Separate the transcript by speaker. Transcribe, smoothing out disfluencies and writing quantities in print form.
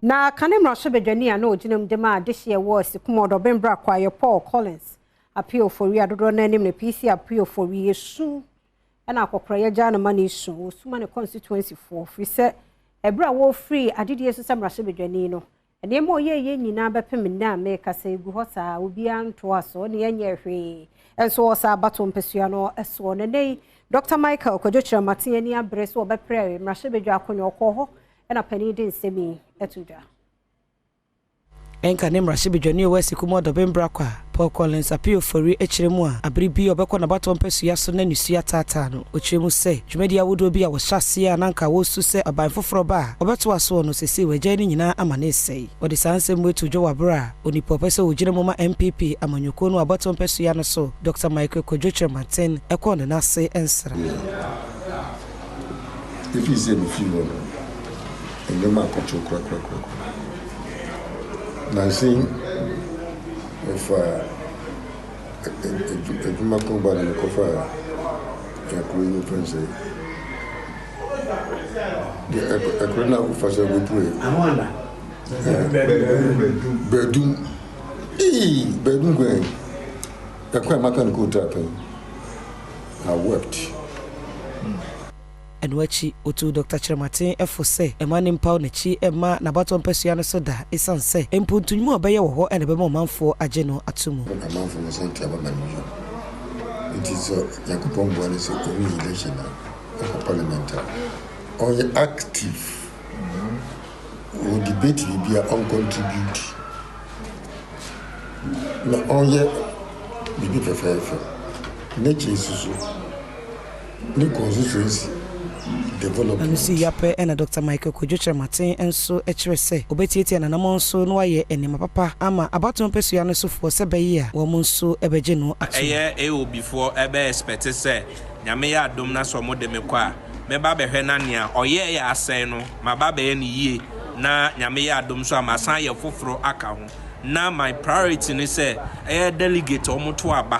Speaker 1: Na kane mmarahyɛbadwani a na ɔgyina mu de ma adehyeɛ wɔ Asikum Ɔdɔben Brakwa yɛ Paul Collins Appiah Ofori a dodoɔ no anim no PC Appiah Ofori esu ɛna akɔkora yɛgya no ma no esu osuma ne constituency foɔ firi sɛ ɛberɛ a wɔfiri adedie so sɛ mmarahyɛbadwani no, nneɛma a ɔyɛ yɛ nyinaa bɛpem nnɛ a meka sɛ egu hɔ saa, obiara ntoa so ɔne ɛnyɛ hwee. Ɛnso wɔ saa abato mpasua no ɛsoɔ no, nne yi Dr Michael Kwadwo Kyerɛmaten ani abere so wɔbɛprɛ mmarahyɛbadwa akonnwa, ɔkɔɔ hɔ ɛna panin de nsɛm yi ɛto dwa.
Speaker 2: Ɛnka ne mmarahyɛbadwani a ɔwɔ Asikum Ɔdɔben Brakwa, Paul Collins Appiah Ofori, akyerɛ mu a abere bi ɔbɛkɔ n'abatoɔ mpasua so na nisua taataa no. Ɔkyerɛ mu sɛ dwumadi ahodoɔ bi a wɔhyɛ aseɛ a na anka wɔsu sɛ aban foforɔ ba a ɔbɛtoa soɔ no, sesei wɔagyae no nyinaa ama ne sɛe. Wɔde saa nsɛm mu eto dwa wɔ abere a onipa ɔpɛ sɛ ɔgyina mu ma NPP amanyɔkuo no abatoɔ mpasua no so, Dr Michael Kwadwo Kyerɛmaten, ɛkɔɔ ne n'ase nsra.
Speaker 3: Ɛfiri sɛ mefii hɔ no, nneɛma akɔto korakorakora. Nansi mefa adwuma ko ba na mekɔfa akuro yi fɛn sɛ akuro no a wofa sɛ wobɛpue Bɛdum ii Bɛdum kwan ɛkwan maka no kɔɔtu apɛn. I wept.
Speaker 2: Ɛno akyi otu Dr Kyerɛmaten ɛfo sɛ ɛma ne mpaw n'akyi ɛma n'abatɔ mpasua no so da, ɛsiane sɛ mpontunwuma a ɔbɛyɛ wɔ hɔ ɛna ɛbɛma ɔmanfoɔ agye no ato mu.
Speaker 3: Amanfoɔ no sɛ nti aba ma no bio nti sɛ Nyankopɔn boa no sɛ ɔwi election a ɔkɔ parliament a, ɔyɛ active wɔ debate biribi a ɔncontribute na ɔnyɛ biribi fɛfɛɛfɛ. N'akyi nso so ne constituency development.
Speaker 2: Ɛno si yapɛ ɛna Dr Michael Kwadwo Kyerɛmaten nso kyerɛ sɛ obɛtiatia nanammɔn so na wayɛ nneɛma papa ama abatoɔ mpasua no sofoɔ sɛ bɛyɛ a wɔn nso bɛgye no ato.
Speaker 4: Ɛyɛ AOB foɔ ɛbɛ expect sɛ Nyame yɛ adom na sɛ ɔmo de me kɔ a, mɛba bɛhwɛ na nea ɔyɛɛ yɛ asɛe no, maba bɛyɛ no yie, na Nyame yɛ adom so a, masan yɛ foforɔ aka ho. Na my priority ne sɛ ɛyɛ delegate a ɔmo to aba.